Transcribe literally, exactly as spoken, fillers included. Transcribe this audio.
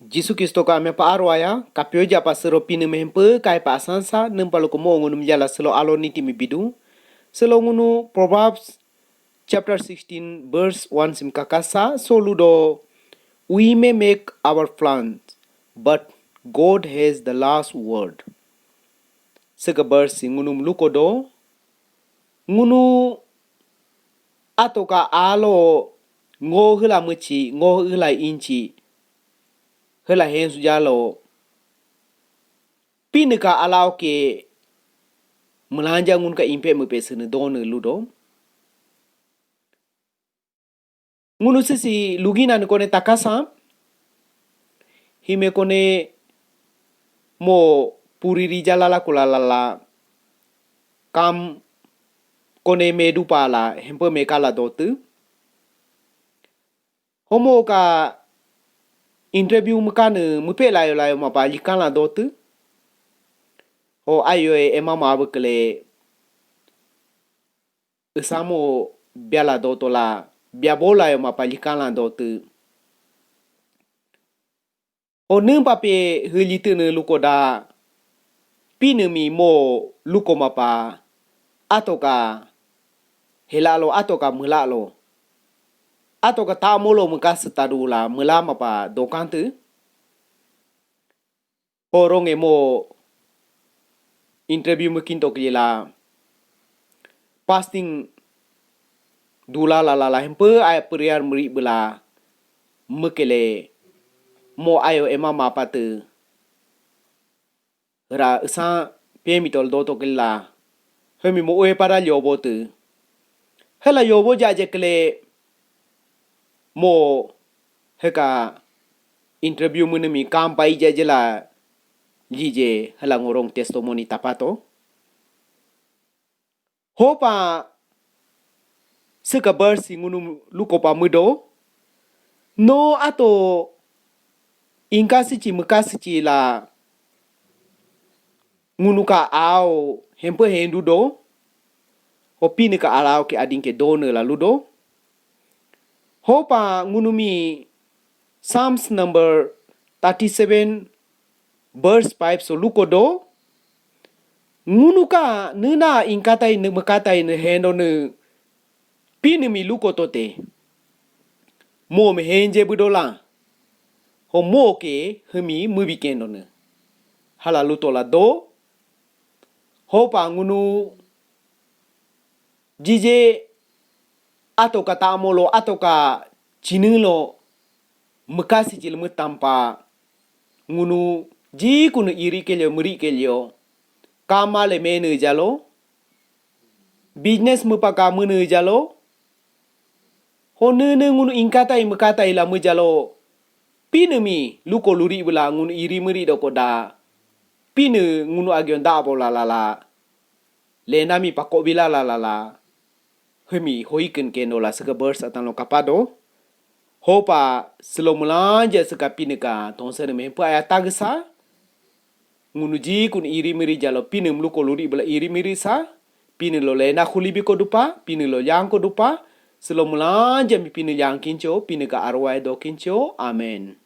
Jisu Kristo ka ame pa arwaya, kapyoja pa sero Pinii mi hempe, kai pa asansa, niimpa luko mo ngunumi jala silo alo niti mi bidu. Silo ngunu Proverbs chapter sixteen, verse one simi kakasa, so ludo, "We may make our plans, but God has the last word." Siika verse si ngunumi luko do, ngunu ato ka alo ngo hiila miichi, ngo hiila inchi, hiila hensu jalo, Pinii ka alao ke miilanja ngunu ka impe miipe siini donii ludo. Ngunu sisi lugina nii kone takasa, hime kone mo puriri jalala kulalala, kam kone medu pala, hempe mekala dotii. Homo ka interview miikanii miipe layo layo mapa likala dotii. Ho ayo e ema ma abekele, esamo biala dotola, biabola yo mapa likala dotii. Ho niimpa pe hiilitiinii luko da, Pinii mi mo luko mapa, ato ka helalo, ato ka miilalo, ato ka tamolo miikasi tadula miila mapa dokantii. Ho ronge mo interview miikinto kiila, fasting dula lalala hempe aya prayer miiri biila miikele mo ayo ema mapatii. Ra esa pemi tol doto kiila, hemi mo ue para lyobo tii. Hiila yobo jaje kele mo hiika interview miinii mi kampai jaje la lije hiila ngorong testimony tapato. Hopa siika verse si ngunumi luko pa miido. No ato inkasichi miikasichi la ngunu ka ao hempe hendu do. Ho Pinii ka alao ke adin ke donii la ludo. Hopa ngunumi Psalms number thirty-seven, verse five so luko do. Ngunu ka niina inkatai nii miikatai nii hendo nii Pinii mi luko tote, mo mi henje budola. Ho mo ke hemi miibi kendo nii. Hiila lutola do. Hopa ngunu jije ato ka tamolo, ato ka chinilo, miikasichi lemu tampa, ngunu jikunu iri kelyo, miiri kelyo, kamale mene jalo, business miipa ka mene jalo, ho niine ngunu inkatai miikatai la miijalo, Pinii mi luko luri biila ngunu iri miiri doko da, Pinii ngunu agyon da bola lala, lena mi pako biila lalala, hemi hoiken kendo la siika verse atan lo kapado. Hopa silo miilanja siika Pinii ka tonsere mi hempe aya tagesa. Ngunu jikunu iri miiri jalo Pinii mi luko luri biila iri miiri sa. Pinii lo lena kulibi ko dupa, Pinii lo yang ko dupa. Silo miilanja mi Pinii yang kincho, Pinii ka arwai do kincho. Amen.